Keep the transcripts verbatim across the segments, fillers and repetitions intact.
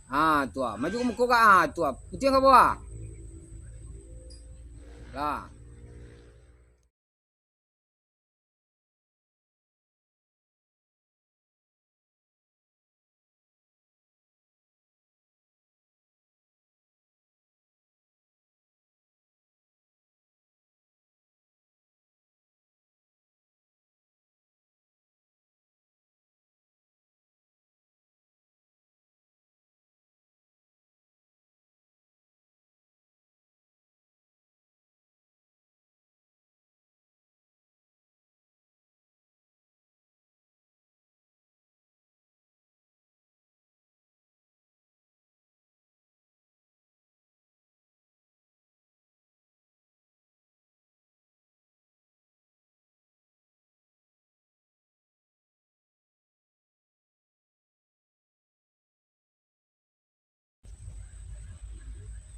Ha, tu ah. Maju ka muko ka. Ha, tu ah. Putiang ka bawah. Lah.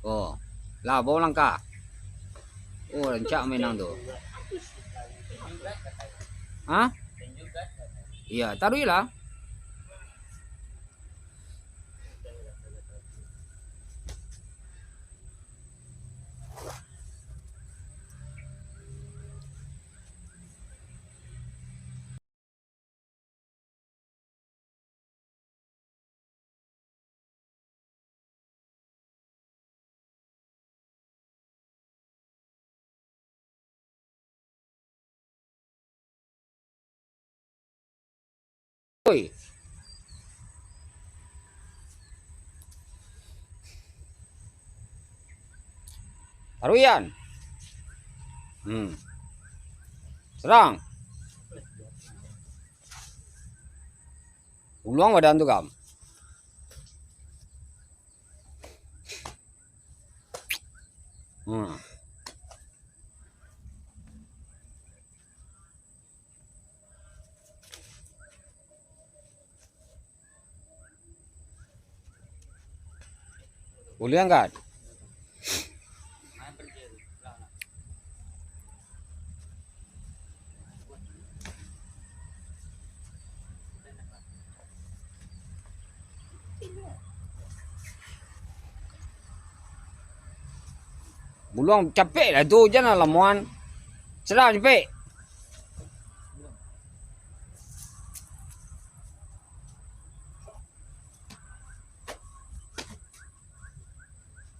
Oh, lah, bawa langkah. Oh, rancak mainang tu. Hah? Iya, taruih lah. Oi. Taruih, Yan. Hmm. Serang. Uluang badan tu, Kam. Hmm. Buliah angkat. Buluang capek lah tu, janlah lamuan. Serang capek.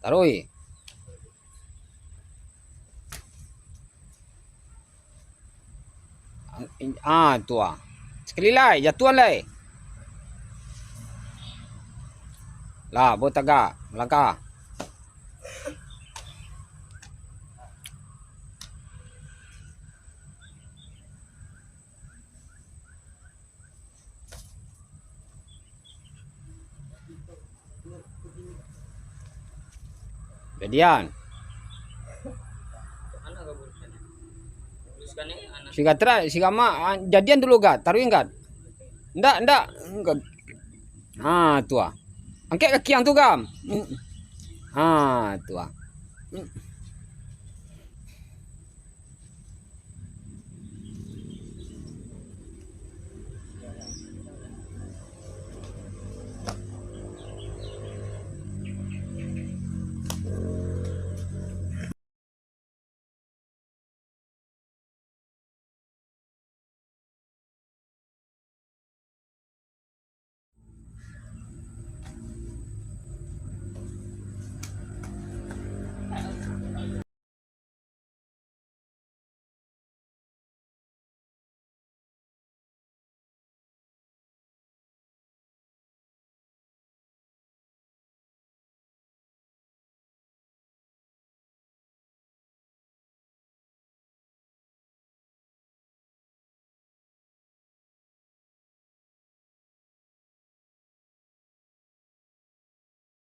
Taruih. Ah, tu ah. Sakali lai, jatuah lai. Lah, bawa tagak, langkah. Jadian. Siga terai, siga ma, ah, jadian dulu, Gat. Taruih, Gat. Ndak, ndak. Ndak. Ha, tu ah. Angkek kaki ang tu, Gam. Ha, tu ah.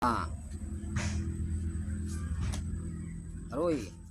Ah. Taruih.